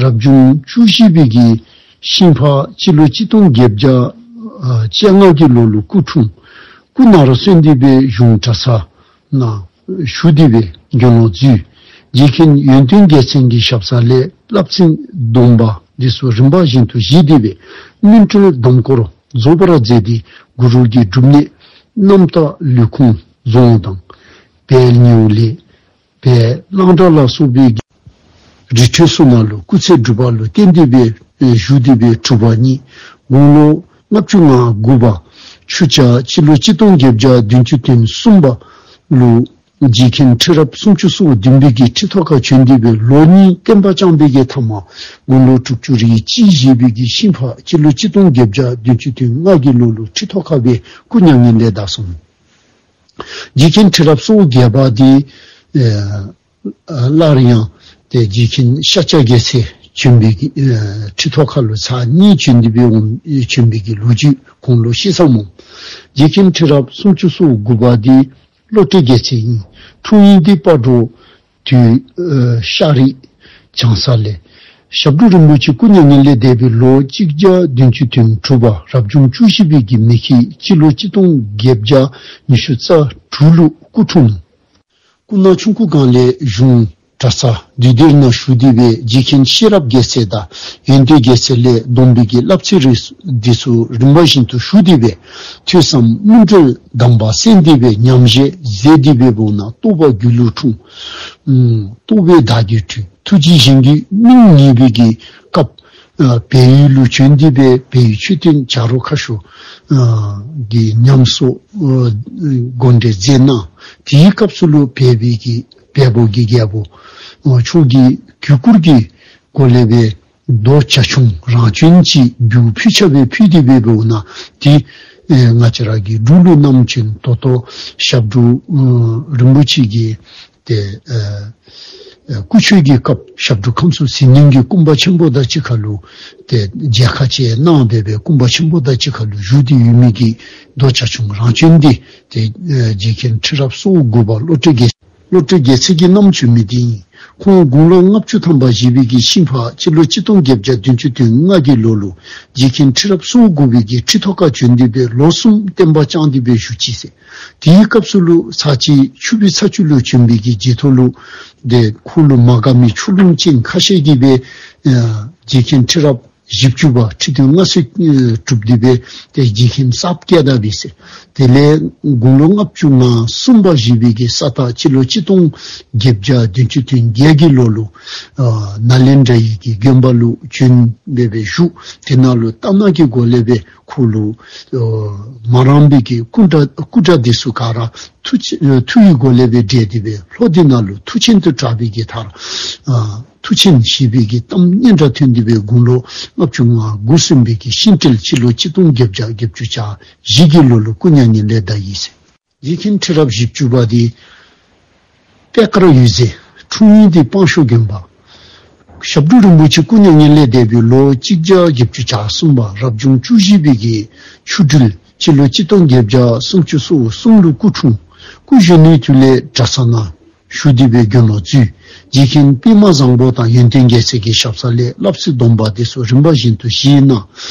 རབ་བྱུང་བཅུ་བཞི་པའི་གི་ཤིང་ཕག་སྤྱི་ལོ་གཅིག་སྟོང་བརྒྱད་བརྒྱ་བཅོ་ལྔ་གི་ལོ་ལུ་སྐུ་འཁྲུངས། སྐུ་ན་རོ་སོན་ཏེ་སྦེ་གཞུང་གྲྭ་ཚང་ནང་བཞུགས་ཏེ་སྦེ་དགེ་སློང་འཛུལ། རྗེ་མཁན་ཡོན་ཏན་རྒྱལ་མཚན་གྱི་ཞབས་ས་ལས་བསླབ་ཚན་སྡོམ་པ་འདི་ཚུ་རིམ་པ་བཞིན་དུ་བཞེས་ཏེ་སྦེ་སྨིན་གྲོལ་གདམས་སྐོར་རྫོགས་པར་མཛད་དེ་གུ་རུ་གི་སྒྲུབ་གནས་རྣམ་དག་ལུས་ཁུངས་རྫོང་དང་བལ་ཉེའུ་ལེ་བལ་གླང་བྲག་ལ་སོགས་པའི་རི་ཁྲོད་ཚུ་ནང་ལུ་སྐུ་ཚེ་སྒྲུབ་པ་ལུ་བརྟེན་ཏེ་སྦེ་བཞུགས་ཏེ་སྦེ་གྲུབ་པ་བརྙེས། དགུང་ལོ་ལྔ་བཅུ་ང་དགུ་པ་ཆུ་བྱ་སྤྱི་ལོ་གཅིག་སྟོང་བརྒྱད་བརྒྱ་བདུན་ཅུ་དོན་གསུམ་པ་ལུ་རྗེ་མཁན་ཁྲི་རབས་སུམ་ཅུ་སོ་བདུན་པའི་གི་ཁྲི་ཐོག་ཁར་བྱོན་ཏེ་སྦེ་ལོ་གཉིས་བསྟན་པ་བསྐྱངས་པའི་གི་ཐ་མ་དགུང་ལོ་དྲུག་ཅུ་རེ་གཅིག་བཞེས་པའི་གི་ཤིང་ཕག་སྤྱི་ལོ་གཅིག་སྟོང་བརྒྱད་བརྒྱ་བདུན་ཅུ་དོན་ལྔ་གི་ལོ་ལུ་ཁྲི་ཐོག་ཁར་སྦེ་སྐུ་མྱ་ངན་ལས་འདས་སོང་། རྗེ་མཁན་ཁྲི་རབས་སོ་བརྒྱད་པ་འདི་ཨེ་སླར་ཡང་ཏེ་རྗེ་མཁན་ཤཱཀྱ་རྒྱལ་མཚན་བྱོན་པའི་གི་ཨེ་ཁྲི་ཐོག་ཁར་ལུ་ཚར་གཉིས་བྱོན་ཏེ་སྦེ་འོང་བྱོན་པའི་གི་ལོ་རྒྱུས་ཁོང་ལུ་ཤེས་སོ་སྨོ། རྗེ་མཁན་ཁྲི་རབས་སུམ་ཅུ་སོ་དགུ་པ་འདི་བློ་གྲོས་རྒྱལ་མཚན་ཨིན། འཁྲུངས་ཡུལ་འདི་སྤ་རོ་དུ་ཨེ་ཤ་རི་བྱང་ས་ལས། ཞབས་དྲུང་རིན་པོ་ཆེ་སྐུ་མྱ་ངན་ལས་འདས་པའི་ལོ་གཅིག་བརྒྱ་བདུན་ཅུ་དོན་དྲུག་པ་རབ་བྱུང་བཅུ་བཞི་པའི་གི་མེ་ཁྱི་སྤྱི་ལོ་གཅིག་སྟོང་བརྒྱད་བརྒྱ་ཉི་ཤུ་རྩ་དྲུག་ལུ་སྐུ་འཁྲུངས་ནུག། སྐུ་ན་ཆུང་ཀུའི་སྒང་ལས་གཞུང་གྲྭ་ཚང་འདུས་སྡེ་ནང་བཞུགས་ཏེ་སྦེ་རྗེ་མཁན་ཤེས་རབ་རྒྱལ་མཚན་དང་ཡོན་ཏན་རྒྱལ་མཚན་ལས་སྡོམ་པའི་གི་བསླབ་ཚན་རེ་འདི་ཚུ་རིམ་པ་བཞིན་དུ་ཞུ་སྟེ་སྦེ་ཐོས་བསམ་སྨིན་གྲོལ་གདམས་པ་གསན་ཏེ་སྦེ་ཉམས་བཞེས་མཛད་དེ་སྦེ་འབདཝ་ད་རྟོགས་པ་རྒྱུད་ལུ་འཁྲུངས། ཨམ་རྟོགས་པའི་བདག་རྒྱུད་འཁྲུངས། ཐུགས་རྗེ་གཞན་རྒྱུད་སྨིན་ནུས་པའི་གི་སྐབས་ཨ་བལ་ཡུལ་ལུ་བྱོན་ཏེ་སྦེ་བལ་ཡུལ་མཆོད་རྟེན་བྱ་རོག་ཁ་ཤོར་ཨ་གི་ཉམས་གསོ་ཨ་དགོངས་འགྲེལ་མཛད་གནང་། དེའི་སྐབས་སུ་ལུ་བལ་པོའི་གི་བལ་པོ་གི་རྒྱལ་པོ་ཨ་མཆོག་གི་གུས་བཀུར་གྱི་སྒོ་ལས་སྦེ་རྡོ་བྱ་ཁྱུང་རང་བྱོན་ཅིག་འབུལ་ཕུལ་ཆ་སྦེ་ཕུལ་ཏེ་སྦེ་འབདཝ་ད་དེ་ཨེ་ང་བཅས་ར་གི་འབྲུག་ལུ་བསྣམས་བྱོན། ད་ལྟོ་ཞབས་དྲུང་ཨ་རིན་པོ་ཆེ་གི་ཏེ་ཨ་ཨ་སྐུ་མཆོད་ཀྱི་སྐབས་ཞབས་དྲུང་ཁམས་གསུམ་ཟིལ་གནོན་གྱི་སྐུ་འབག་ཆེན་པོ་དང་གཅིག་ཁར་ལུ་ཏེ་མཇལ་ཁ་ཅིག་གནང་སྦེ་སྦེ་སྐུ་འབག་ཆེན་པོ་དང་གཅིག་ཁར་ལུ་བཞུགས་ཏེ་ཡོད་མི་གི་རྡོ་བྱ་ཁྱུང་རང་བྱོན་འདི་ཏེ་ཨ་རྗེ་མཁན་ཁྲི་རབས་སོ་དགུ་པ་བློ་གྲོས་རྒྱལ་བློ་གྲོས་རྒྱལ་མཚན་གྱིས་བསྣམས་བྱོན་མི་འདི་ཨིན། ཁོང་དགུང་ལོ་ལྔ་བཅུ་ཐམ་པ་བཞེས་པའི་གི་ཤིང་ཕག་སྤྱི་ལོ་གཅིག་སྟོང་བརྒྱད་བརྒྱ་བདུན་ཅུ་དོན་ལྔ་གི་ལོ་ལུ་རྗེ་མཁན་ཁྲི་རབས་སོ་དགུ་པའི་གི་ཁྲི་ཐོག་ཁར་བྱོན་ཏེ་སྦེ་ལོ་གསུམ་བསྟན་པ་བསྐྱངས་ཏེ་སྦེ་བཞུགས་ཅི་ཟེར། དེའི་སྐབས་སུ་ལུ་ཚར་གཅིག་ཆུ་བོའི་ཚ་ཆུ་ལུ་བྱོན་པའི་གི་རྗེས་ཐོག་ལུ་ཏེ་ཁོ་ལུ་མ་དགའ་མི་ཆུ་ཀླུང་ཅན་ཁ་ཤས་ཀྱིས་སྦེ་ཨ་རྗེ་མཁན་ཁྲི་རབས་བཞི་བཅུ་པ་ཁྲི་སྟོན་མངའ་གསོལ་ཨེ་གྲུབ་སྟེ་སྦེ་ཏེ་རྗེ་མཁན་གསརཔ་བསྐོ་ད་པས་ཟེར། དེ་ལས་དགུང་ལོ་ལྔ་བཅུ་ང་གསུམ་པ་བཞེས་པའི་གི་ས་སྟག་སྤྱི་ལོ་གཅིག་སྟོང་བརྒྱད་བརྒྱ་བདུན་ཅུ་དོན་བརྒྱད་ཀྱི་ལོ་ལུ་ཨ་ནཱ་ལེནྡྲ་ཡི་གི་དགོན་པ་ལུ་བྱོན་སྦེ་སྦེ་བཞུགས། དེ་ནང་ལུ་ལྟ་ན་གི་སྒོ་ལས་སྦེ་ཁོ་ལུ་ཨ་མ་རངས་པའི་གི་སྐུ་འདྲ་སྐུ་འདྲ་འདི་ཚུ་ག་ར་མཐུ་ཆེ་ཨ་མཐུ་ཡི་སྒོ་ལས་སྦེ་བསྒྲལ་ཏེ་སྦེ་ལྷོ་འདི་ནང་ལུ་མཐུ་ཆེན་དུ་གྲགས་པའི་གི་མཐར་ཨ་མཐུ་ཆེན་ཞེས་པའི་གི་གཏམ་སྙན་གྲགས་ཐོན་ཏེ་སྦེ་དགུང་ལོ་ལྔ་བཅུ་ང་དགུ་སོན་པའི་གི་ཤིང་སྤྲེལ་སྤྱི་ལོ་གཅིག་སྟོང་བརྒྱད་བརྒྱ་བརྒྱད་ཅུ་གྱ་བཞི་གི་ལོ་ལུ་སྐུ་མྱ་ངན་ལས་འདས་ཡི་ཟེར། རྗེ་མཁན་ཁྲི་རབས་བཞི་བཅུ་པ་འདི་པད་དཀར་འོད་ཟེར། འཁྲུངས་ཡུལ་འདི་སྤང་ཤོ་དགོན་པ། ཞབས་དྲུང་རིན་པོ་ཆེ་སྐུ་མྱ་ངན་ལས་འདས་པའི་ལོ་གཅིག་བརྒྱ་བརྒྱད་ཅུ་གྱ་གསུམ་པ་རབ་བྱུང་བཅུ་བཞི་པའི་གི་ཆུ་སྦྲུལ་སྤྱི་ལོ་གཅིག་སྟོང་བརྒྱད་བརྒྱ་སུམ་ཅུ་སོ་གསུམ་ལུ་སྐུ་འཁྲུངས། སྐུ་གཞོན་ནུའི་དུས་ལས་གྲྭ་ཚང་ནང་བཞུགས་ཏེ་སྦེ་དགེ་སློང་འཛུལ། རྗེ་མཁན་པདྨ་བཟང་པོ་དང་ཡོན་ཏན་རྒྱལ་མཚན་གྱི་ཞབས་ས་ལས་བསླབ་ཚིགས་སྡོམ་པ་འདི་ཚུ་རིམ་པ་བཞིན་དུ་བཞེས་གནང་།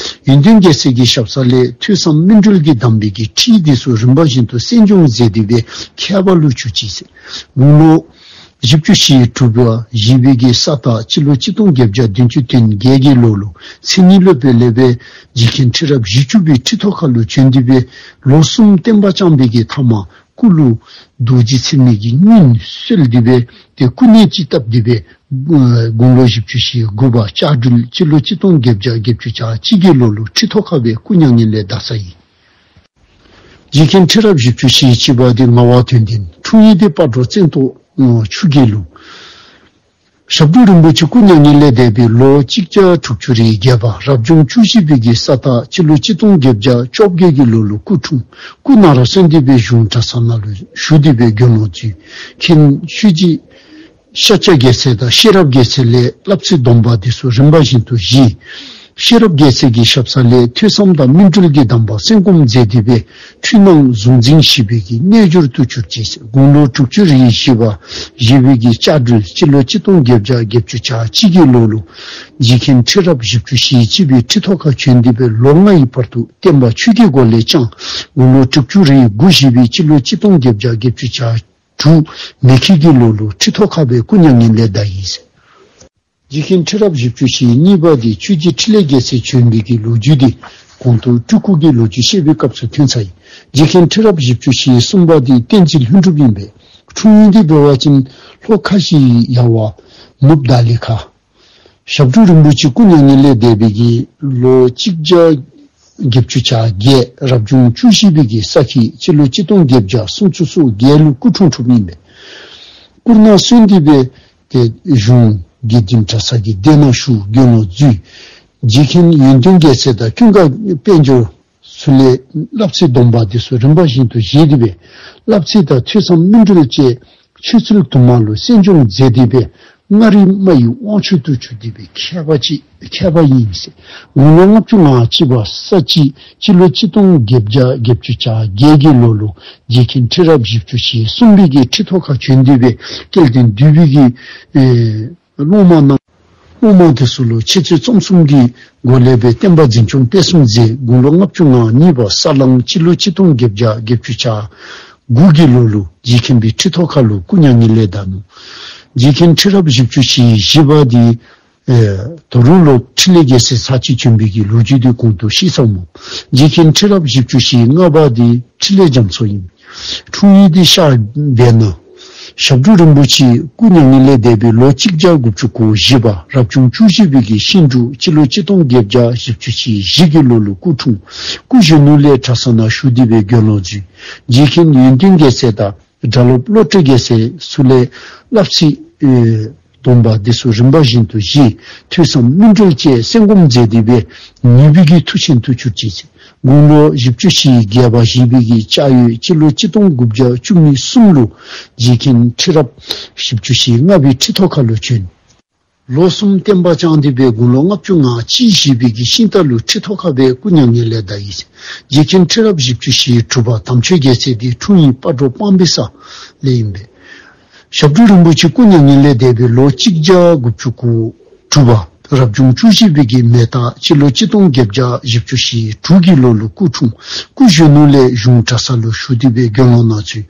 ཡོན་ཏན་རྒྱལ་མཚན་གྱི་ཞབས་ས་ལས་ཐོས་བསམ་སྨིན་གྲོལ་གྱི་གདམས་པའི་གི་ཁྲིད་འདི་ཚུ་རིམ་པ་བཞིན་དུ་གསན་སྦྱོང་མཛད་དེ་སྦེ་མཁས་པ་ལུ་གྱུར་ཅི་ཟེར། དགུང་ལོ་བཞི་བཅུ་ཞེ་དྲུག་པ་བཞེས་པའི་གི་ས་སྟག་སྤྱི་ལོ་གཅིག་སྟོང་བརྒྱད་བརྒྱ་བདུན་ཅུ་དོན་བརྒྱད་ཀྱི་ལོ་ལུ་མཚན་ཉིད་སློབ་དཔོན་ལས་སྦེ་རྗེ་མཁན་ཁྲི་རབས་བཞི་བཅུ་པའི་ཁྲི་ཐོག་ཁ་ལུ་བྱོན་ཏེ་སྦེ་ལོ་གསུམ་བསྟན་པ་བསྐྱངས་པའི་གི་མཐའ་མ་སྐུ་ལུ་རྡོ་རྗེ་ཚེ་མིག་གི་སྙུན་གསོལ་ཏེ་སྦེ་ཏེ་སྐུ་མཉེལ་ཅིག་བཏབ་སྟེ་སྦེ་དགུང་ལོ་བཞི་བཅུ་ཞེ་དགུ་པ་ལྕགས་སྦྲུལ་སྤྱི་ལོ་གཅིག་སྟོང་བརྒྱད་བརྒྱ་བརྒྱད་ཅུ་གྱ་གཅིག་གི་ལོ་ལུ་ཁྲི་ཐོག་ཁ་སྦེ་སྐུ་མྱ་ངན་ལས་འདས་ཡི། རྗེ་མཁན་ཁྲི་རབས་བཞི་བཅུ་ཞེ་གཅིག་པ་འདི་ངག་དབང་དོན་ལྡན། འཁྲུངས་ཡུལ་འདི་སྤ་རོ་བཙན་ཏོ་ཆུ་དཀྱིལ་ལུ། ཞབས་དྲུང་རིན་པོ་ཆེ་སྐུ་མྱ་ངན་ལས་འདས་པའི་ལོ་གཅིག་བརྒྱ་དྲུག་ཅུ་རེ་བརྒྱད་པ་རབ་བྱུང་བཅུ་བཞི་པའི་གི་ས་སྟག་སྤྱི་ལོ་གཅིག་སྟོང་བརྒྱད་བརྒྱ་བཅོ་བརྒྱད་ཀྱི་ལོ་ལུ་སྐུ་འཁྲུངས། སྐུ་ན་རོ་སོན་ཏེ་སྦེ་གཞུང་གྲྭ་ཚང་ནང་ལུ་བཞུགས་ཏེ་སྦེ་དགེ་སློང་འཛུལ། མཁན་ཆོས་རྗེ་ ཤཱཀྱ་རྒྱལ་མཚན་དང་ཤེས་རབ་རྒྱལ་མཚན་ལས་བསླབ་ཚིགས་སྡོམ་པ་འདི་ཚུ་རིམ་པ་བཞིན་དུ་བཞེས། ཤེས་རབ་རྒྱལ་མཚན་གྱི་ཞབས་ས་ལས་ཐོས་བསམ་དང་སྨིན་གྲོལ་གྱི་གདམས་པ་གསན་སྒོམ་མཛད་དེ་སྦེ་འཁྲུལ་སྣང་གཟུང་འཛིན་ཞི་བའི་གི་རྣལ་འབྱོར་དུ་གྱུར་ཅིག་ཟེར། དགུང་ལོ་དྲུག་ཅུ་རེ་བཞི་པ་བཞེས་པའི་གི་ལྕགས་སྦྲུལ་སྤྱི་ལོ་གཅིག་སྟོང་བརྒྱད་བརྒྱ་བརྒྱད་ཅུ་གྱ་གཅིག་གི་ལོ་ལུ་རྗེ་མཁན་ཁྲི་རབས་བཞི་བཅུ་ཞེ་གཅིག་པའི་ཁྲི་ཐོག་ཁར་བྱོན་ཏེ་སྦེ་ལོ་ལྔ་ཡི་བར་དུ་བསྟན་པ་ཆོས་ཀྱི་སྒོ་ལས་བསྐྱངས། དགུང་ལོ་དྲུག་ཅུ་རེ་དགུ་བཞེས་པའི་སྤྱི་ལོ་གཅིག་སྟོང་བརྒྱད་བརྒྱ་བརྒྱད་ཅུ་གྱ་དྲུག་མེ་ཁྱི་གི་ལོ་ལུ་ཁྲི་ཐོག་ཁར་སྦེ་སྐུ་མྱ་ངན་ལས་འདས་ཡི་ཟེར། རྗེ་མཁན་ཁྲི་རབས་བཞི་བཅུ་ཞེ་གཉིས་པ་འདི་ཆོས་རྗེ་འཕྲིན་ལས་རྒྱལ་མཚན་བྱོན་པའི་གི་ལོ་རྒྱུས་འདི་གོང་དུ་སྤྲུལ་སྐུ་གི་ལོ་རྒྱུས་བཤད་པའི་སྐབས་སུ་ཐོན་ཚར་ཡི། རྗེ་མཁན་ཁྲི་རབས་བཞི་བཅུ་ཞེ་གསུམ་པ་འདི་བསྟན་འཛིན་ལྷུན་གྲུབ་ཨིན་པས། འཁྲུངས་ཡུལ་འདི་འབད་བ་ཅིན་ལྷོ་ཁ་བཞི་ཡ་ཝ་ནུབ་དཱ་ལི་ཁ། ཞབས་དྲུང་རིན་པོ་ཆེ་སྐུ་མྱ་ངན་ལས་འདས་པའི་གི་ལོ་གཅིག་བརྒྱ་བརྒྱད་ཅུ་གྱ་བརྒྱད་རབ་བྱུང་བཅུ་བཞི་པའི་གི་ས་ཁྱི་སྤྱི་ལོ་གཅིག་སྟོང་བརྒྱད་བརྒྱ་སུམ་ཅུ་སོ་བརྒྱད་ལུ་སྐུ་འཁྲུངས་འཁྲུངསམ་ཨིན་པས། སྐུ་ན་གསོན་ཏེ་སྦེ་ཏེ་གཞུང་དགེ་འདུན་གྲྭ་ཚང་གི་སྡེ་ནང་བཞུགས། དགེ་སློང་འཛུལ། རྗེ་མཁན་ཡོན་ཏན་རྒྱལ་མཚན་དང་ཀུན་དགའ་དཔལ་འབྱོར་ཚུ་ལས་བསླབ་ཚིགས་སྡོམ་པ་འདི་ཚུ་རིམ་པ་བཞིན་དུ་བཞེས་ཏེ་སྦེ་བསླབ་ཚིགས་དང་ཐོས་བསམ་སྨིན་གྲོལ་བཅས་ཆོས་ཚུལ་དུ་མ་ལུ་གསན་སྦྱོང་མཛད་དེ་སྦེ་མངའ་རིས་མ་ཡི་དབང་ཕྱུག་ཏུ་གྱུར་ཏེ་སྦེ་མཁས་པ་ཅིག་མཁས་པ་ཨིན་ཟེར། དགུང་ལོ་ལྔ་བཅུ་ང་གཅིག་པ་ས་བྱི་སྤྱི་ལོ་གཅིག་སྟོང་བརྒྱད་བརྒྱ་བརྒྱད་ཅུ་གྱ་བརྒྱད་ཀྱི་ལོ་ལུ་རྗེ་མཁན་ཁྲི་རབས་བཞི་བཅུ་ཞེ་གསུམ་པའི་གི་ཁྲི་ཐོག་ཁར་བྱོན་ཏེ་སྦེ་སྐལ་ལྡན་འདུས་པའི་གི་ཨེ་སློབ་མ་རྣམས་སློབ་མ་དེ་ཚུ་ལུ་འཆད་རྩོད་རྩོམ་གསུམ་གྱི་སྒོ་ལས་སྦེ་བསྟན་པ་འཛིན་སྐྱོང་སྤེལ་གསུམ་མཛད། དགུང་ལོ་ལྔ་བཅུ་ང་གཉིས་པ་ས་གླང་སྤྱི་ལོ་གཅིག་སྟོང་བརྒྱད་བརྒྱ་བརྒྱད་ཅུ་གྱ་དགུ་གི་ལོ་ལུ་རྗེ་མཁན་པའི་ཁྲི་ཐོག་ཁ་ལུ་སྐུ་མྱ་ངན་ལས་འདས་ནུག། རྗེ་མཁན་ཁྲི་རབས་བཞི་བཅུ་ཞེ་བཞི་པ་འདི་ཨེ་དོ་རུང་ལོག་འཕྲིན་ལས་རྒྱལ་མཚན་ས་བྱི་བྱོན་པའི་གི་ལོ་རྒྱུས་འདི་གོང་དུ་བཤད་ཚརཝ་སྨོ། རྗེ་མཁན་ཁྲི་རབས་བཞི་བཅུ་ཞེ་ལྔ་པ་འདི་འཕྲིན་ལས་རྒྱ་མཚོ་ཨིན། འཁྲུངས་ཡུལ་འདི་ཤར་སྦས་ན། ཞབས་དྲུང་རིན་པོ་ཆེ་སྐུ་མྱ་ངན་ལས་འདས་པའི་ལོ་གཅིག་བརྒྱ་དགུ་བཅུ་གོ་བཞི་པ་རབ་བྱུང་བཅུ་བཞི་པའི་གི་ཤིང་འབྲུག་སྤྱི་ལོ་གཅིག་སྟོང་བརྒྱད་བརྒྱ་བཞི་བཅུ་ཞེ་བཞི་གི་ལོ་ལུ་སྐུ་འཁྲུངས། སྐུ་གཞོན་ནུ་ལས་གྲྭ་ཚང་ནང་ཞུགས་ཏེ་སྦེ་དགེ་སློང་འཛུལ། རྗེ་མཁན་ཡོན་ཏན་རྒྱལ་མཚན་དང་སྒྲ་སློབ་བློ་གྲོས་རྒྱལ་མཚན་ཚུ་ལས་བསླབ་ཚིགས་ཨེ་སྡོམ་པ་འདི་ཚུ་རིམ་པ་བཞིན་དུ་བཞེས། ཐོས་བསམ་སྨིན་གྲོལ་བཅས་གསན་སྒོམ་མཛད་དེ་སྦེ་ནུས་པའི་གི་མཐུ་ཆེན་དུ་གྱུར་ཅི། དགུང་ལོ་བཞི་བཅུ་ཞེ་བརྒྱད་པ་བཞེས་པའི་གི་ལྕགས་ཡོས་སྤྱི་ལོ་གཅིག་སྟོང་དགུ་བརྒྱ་བཅུ་མེད་གསུམ་ལུ་རྗེ་མཁན་ཁྲི་རབས་བཞི་བཅུ་ཞེ་ལྔ་པའི་ཁྲི་ཐོག་ཁ་ལུ་བྱོན། ལོ་གསུམ་བསྟན་པ་བསྐྱངས་ཏེ་སྦེ་དགུང་ལོ་ལྔ་བཅུ་ང་གཅིག་བཞེས་པའི་གི་ཤིང་རྟ་ལུ་ཁྲི་ཐོག་ཁ་སྦེ་སྐུ་མྱ་ངན་ལས་འདས་ཡི། རྗེ་མཁན་ཁྲི་རབས་བཞི་བཅུ་ཞེ་དྲུག་པ་དམ་ཆོས་རྒྱལ་མཚན་འདི་འཁྲུངས་ཡུལ་སྤ་གྲོ་སྤང་སྦིས་ས་ལས་ཨིན་པས། ཞབས་དྲུང་རིན་པོ་ཆེ་སྐུ་མྱ་ངན་ལས་འདས་པའི་ལོ་གཅིག་བརྒྱ་དགུ་བཅུ་གོ་དྲུག་པ་རབ་བྱུང་བཅུ་བཞི་པའི་གི་མེ་སྟག་སྤྱི་ལོ་གཅིག་སྟོང་བརྒྱད་བརྒྱ་བཞི་བཅུ་ཞེ་དྲུག་གི་ལོ་ལུ་སྐུ་འཁྲུངས། སྐུ་གཞོན་ནུ་ལས་གཞུང་གྲྭ་ཚང་ལུ་ཞུགས་ཏེ་སྦེ་དགེ་སློང་ནང་ཚུད།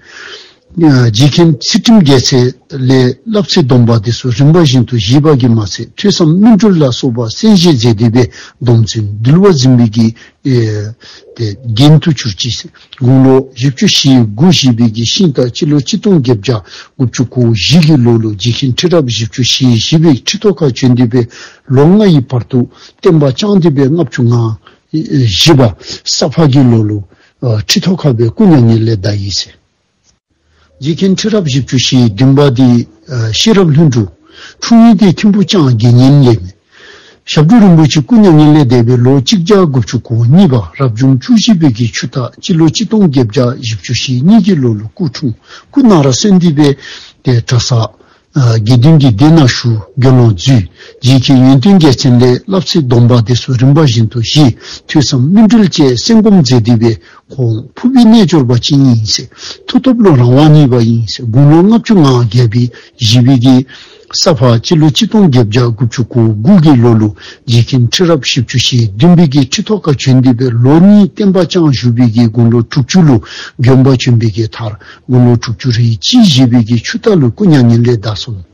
ཨ་རྗེ་མཁན་ཚུལ་ཁྲིམས་རྒྱལ་མཚན་ལས་བསླབ་ཚིགས་སྡོམ་པ་འདི་ཚུ་རིམ་པ་བཞིན་དུ་བཞེས་པ་གིས་མ་ཚད་ཐོས་བསམ་སྨིན་གྲོལ་ལ་སོགས་པ་གསན་བཞེས་མཛད་དེ་སྦེ་སྡོམ་བརྩོན་འདུལ་བ་འཛིན་པའི་གི་ཨེ་ཏེ་རྒྱན་དུ་གྱུར་ཅི། དགུང་ལོ་བཞི་བཅུ་ཞེ་དགུ་བཞེས་པའི་གི་ཤིང་རྟ་སྤྱི་ལོ་གཅིག་སྟོང་བརྒྱད་བརྒྱ་དགུ་བཅུ་གོ་བཞི་གི་ལོ་ལུ་རྗེ་མཁན་ཁྲི་རབས་བཞི་བཅུ་ཞེ་བཞི་པའི་ཁྲི་ཐོག་ཁར་བྱོན་ཏེ་སྦེ་ལོ་ལྔ་ཡི་བར་དུ་བསྟན་པ་བསྐྱངས་ཏེ་སྦེ་ལྔ་བཅུ་ང་བཞི་པ་ས་ཕག་གི་ལོ་ལུ་ཨ་ཁྲི་ཐོག་ཁ་སྦེ་སྐུ་མྱ་ངན་ལས་འདས་ཡི་ཟེར། རྗེ་མཁན་ཁྲི་རབས་བཞི་བཅུ་ཞེ་བདུན་པ་འདི་ཨ་ཤེས་རབ་ལྷུན་གྲུབ། འཁྲུངས་ཡུལ་འདི་ཐིམ་ཕུ་ལྕང་དགེ་བསྙེན་ལས་མེད། ཞབས་དྲུང་རིན་པོ་ཆེ་སྐུ་མྱ་ངན་ལས་འདས་པའི་ལོ་གཅིག་བརྒྱ་དགུ་བཅུ་གོ་གཉིས་པ་རབ་བྱུང་བཅུ་བཞི་པའི་གི་ཆུ་སྟག་སྤྱི་ལོ་གཅིག་སྟོང་བརྒྱད་བརྒྱ་བཞི་བཅུ་ཞེ་གཉིས་ཀྱི་ལོ་ལུ་སྐུ་འཁྲུངས། སྐུ་ན་ར་གསོན་ཏེ་སྦེ་ཏེ་གྲྭ་ཚང་ཨ་དགེ་འདུན་གྱི་སྡེ་ནང་བཞུགས། དགེ་སློང་འཛུལ། རྗེ་མཁན་ཡོན་ཏན་རྒྱལ་མཚན་ལས་བསླབ་ཚིགས་སྡོམ་པ་འདི་ཚུ་རིམ་པ་བཞིན་དུ་བཞེས། ཐོས་བསམ་སྨིན་གྲོལ་བཅས་གསན་སྒོམ་མཛད་དེ་སྦེ་ཁོང་ཕུར་པའི་རྣལ་འབྱོར་པ་ཅིག་ཨིན་ཟེར། མཐུ་སྟོབས་ལུ་རང་དབང་གཉིས་པ་ཨིན་ཟེར། དགུང་ལོ་ལྔ་བཅུ་ང་བརྒྱད་པའི་བཞེས་པའི་གི་ས་ཕག་སྤྱི་ལོ་གཅིག་སྟོང་བརྒྱད་བརྒྱ་དགུ་བཅུ་གོ་དགུ་གི་ལོ་ལུ་རྗེ་མཁན་ཁྲི་རབས་བཞི་བཅུ་ཞེ་བདུན་པའི་གི་ཁྲི་ཐོག་ཁར་བྱོན་ཏེ་སྦེ་ལོ་གཉིས་བསྟན་པ་བསྐྱངས་བཞུགས་པའི་གི་དགུང་ལོ་དྲུག་ཅུ་ལུ་དགོན་པ་བྱོན་པའི་གི་མཐར་དགུང་ལོ་དྲུག་ཅུ་རེ་གཅིག་བཞེས་པའི་གི་ཆུ་སྟག་ལུ་སྐུ་མྱ་ངན་ལས་འདས་སོང་།